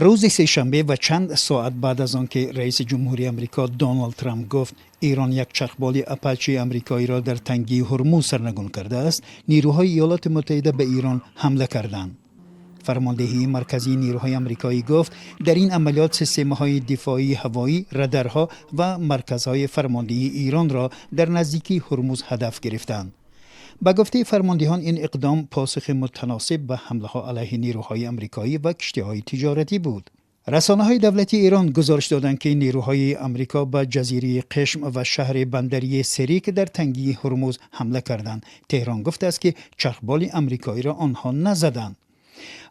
Рӯзи сешанбе ва чанд соат баъд аз он ки раиси ҷумҳури Амрико Доналд Трамп гуфт, Эрон як чархболи Апачи амрикоиро дар тангии Ҳурмуз сарнагун кардааст, нерӯҳои Иёлоти Муттаҳида ба Эрон ҳамла карданд. Фармондеҳии марказии нерӯҳои амрикоӣ гуфт, дар ин амалиёт системаҳои дифоии ҳавоӣ, радарҳо ва марказҳои фармондеҳии Эронро дар наздикии Ҳурмуз ҳадаф гирифтанд. Ба гуфтаи фармондеҳон, ин иқдом посухи мутаносиб ба ҳамлаҳо алайҳи нерӯҳои амрикоӣ ва киштиҳои тиҷоратӣ буд. Расонаҳои давлатии Эрон гузориш доданд, ки нерӯҳои Амрико ба ҷазираи Қишм ва шаҳри бандарии Серик дар тангии Ҳурмуз ҳамла карданд. Теҳрон гуфтааст, ки чархболи амрикоиро онҳо назаданд.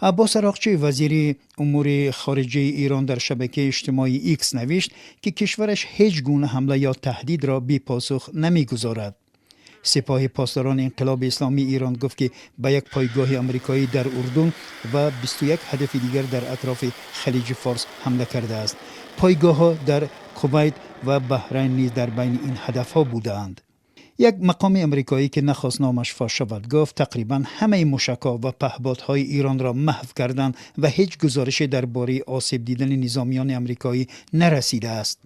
Аббос Ароқчӣ, вазири умури хориҷаи Эрон, дар шабакаи иҷтимоии Икс навишт, ки кишвараш ҳеҷ гуна ҳамла ё таҳдидро бепосух намегузорад. Сипоҳи Посдорони Инқилоби Исломии Эрон гуфт, ки ба як пойгоҳи амрикоӣ дар Урдун ва 21 ҳадафи дигар дар атрофи Халиҷи Форс ҳамла кардааст. Пойгоҳҳо дар Кувайт ва Баҳрайн низ дар байни ин ҳадафҳо будаанд. Як мақоми амрикоӣ, ки нахост номаш фош шавад, гуфт, тақрибан ҳамаи мушакҳо ва паҳбодҳои Эронро маҳв карданд ва ҳеҷ гузорише дар бораи осеб дидани низомиёни амрикоӣ нарасидааст.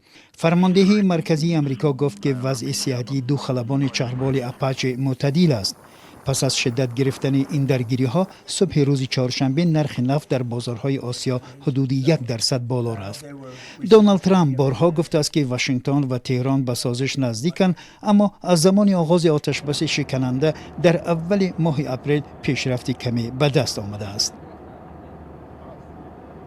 Фармондеҳии марказии Амрико гуфт, ки вазъи сиҳатии ду халабони чархболи Апачи мӯътадил аст. Пас аз шиддат гирифтани ин даргириҳо, субҳи рӯзи чоршанбе нархи нафт дар бозорҳои Осиё ҳудуди 1% боло рафт. Доналд Трамп борҳо гуфтааст, ки Вашингтон ва Теҳрон ба созиш наздиканд, аммо аз замони оғози оташбаси шикананда дар аввали моҳи апрел пешрафти каме ба даст омадааст.